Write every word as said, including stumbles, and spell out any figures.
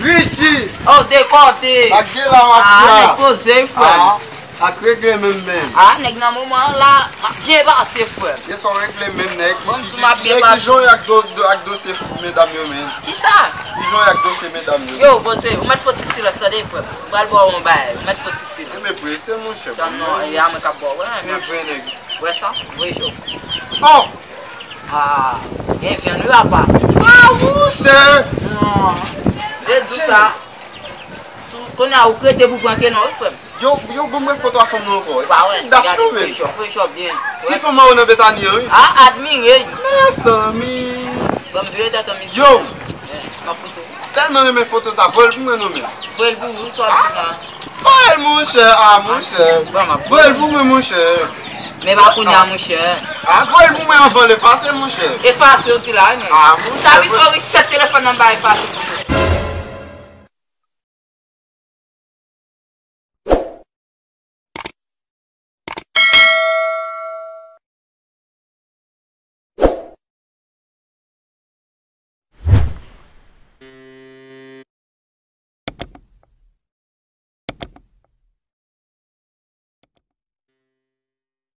Richie! Oh, dekòte! Lage la, m ap di la. Ah, nèg poze, frè. Ah, ak regle menm, menm. Ah, nèg nan moman an la, m ap byen pase, frè. Gen sa w regle menm, nèg. Mwen, m di m ap byen pase. Kijan w ye ak do-, do-, ak dosye medam yo, menm? Kisa? Kijan w ye ak dosye medam yo? Yo, poze, ou mèt fè ti silans, tande, frè. M pral ba w yon bagay, ou mèt fè ti silans. Mwen prese, monchè. Tann non, e a mwen k ap ba w, wè. Men vre, nèg. Wè sa? Vre, jo. Oh! Ah, byen vyann wi, apa. Ah, monchè! Non. De di sa. Sou, kounye a, ou k rete pou pran ke non, wi, frè m. Yo, yo, ban mwen foto a fanm nan ankò. Ba wè, ti dach gade non, men. Frecho, frecho byen. Ti fanm an nan Betani an, wi. Ah, admire. Mezanmi. Ban m vire tèt an misye. Yo! Eh, m ap koute w. Tèlman renmen foto sa, voye l pou mwen non, men. Voye l pou ou, sa w ap di la. Voye l, monchè, ah, monchè. Bon, m ap voye l pou mwen, monchè. Men pa kounye a, monchè. Ah, voye l pou mwen anvan l efase, monchè. Efase, w di la, wi, men. Ah, monchè. Ou ta vin fè w resèt telefòn nan, ba efase pou